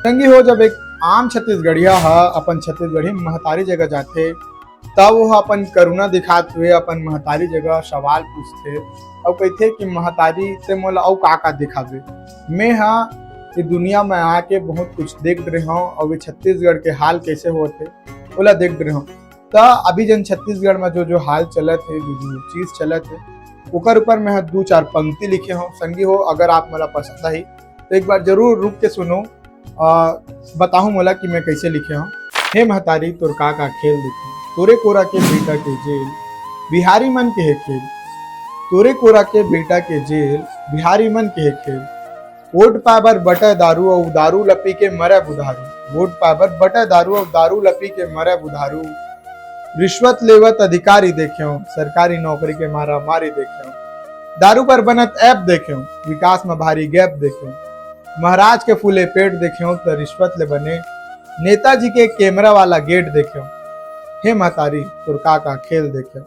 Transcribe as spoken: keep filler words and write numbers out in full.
संगी हो, जब एक आम छत्तीसगढ़िया ह अपन छत्तीसगढ़ी महतारी जगह जाथे, तब वो अपन करुणा दिखात हुए अपन महतारी जगह सवाल पूछथे अउ कहिथे कि महतारी, ते मोला अउ का का दिखाबे? मैं हा ये दुनिया में आके बहुत कुछ देख रहे हूँ अउ ये छत्तीसगढ़ के हाल कैसे होते, ओला देख रहे हूँ। त अभी जन छत्तीसगढ़ में जो जो हाल चलत है, जो जो चीज चलत है, ओकर ऊपर मैं दो चार पंक्ति लिखे हूँ। संगी हो, अगर आप मोला पसंद आई तो एक बार जरूर रुक के सुनो। आ, बताहूँ मोला कि मैं कैसे लिखे हूँ। हे महतारी, तोर का का खेल देखे, तोरे कोरा के बेटा के जेल, बिहारी मन के हे खेल। तोरे कोरा के बेटा के जेल, बिहारी मन के हे खेल। वोट पाए बर बटे दारू अउ दारू ल पी के मरे बुधारू। वोट पाए बर बटे दारू अउ दारू ल पी के मरे बुधारू। रिश्वत लेवत अधिकारी देखेंव, सरकारी नौकरी के मारा मारी देखेंव, दारू पर बनत ऐप देखेंव, विकास में भारी गैप देखेंव, महाराज के फूले पेट देखेंव त रिश्वत ले बने नेताजी के कैमरा वाला गेट देखेंव। हे महतारी, तोर का का खेल देखेंव।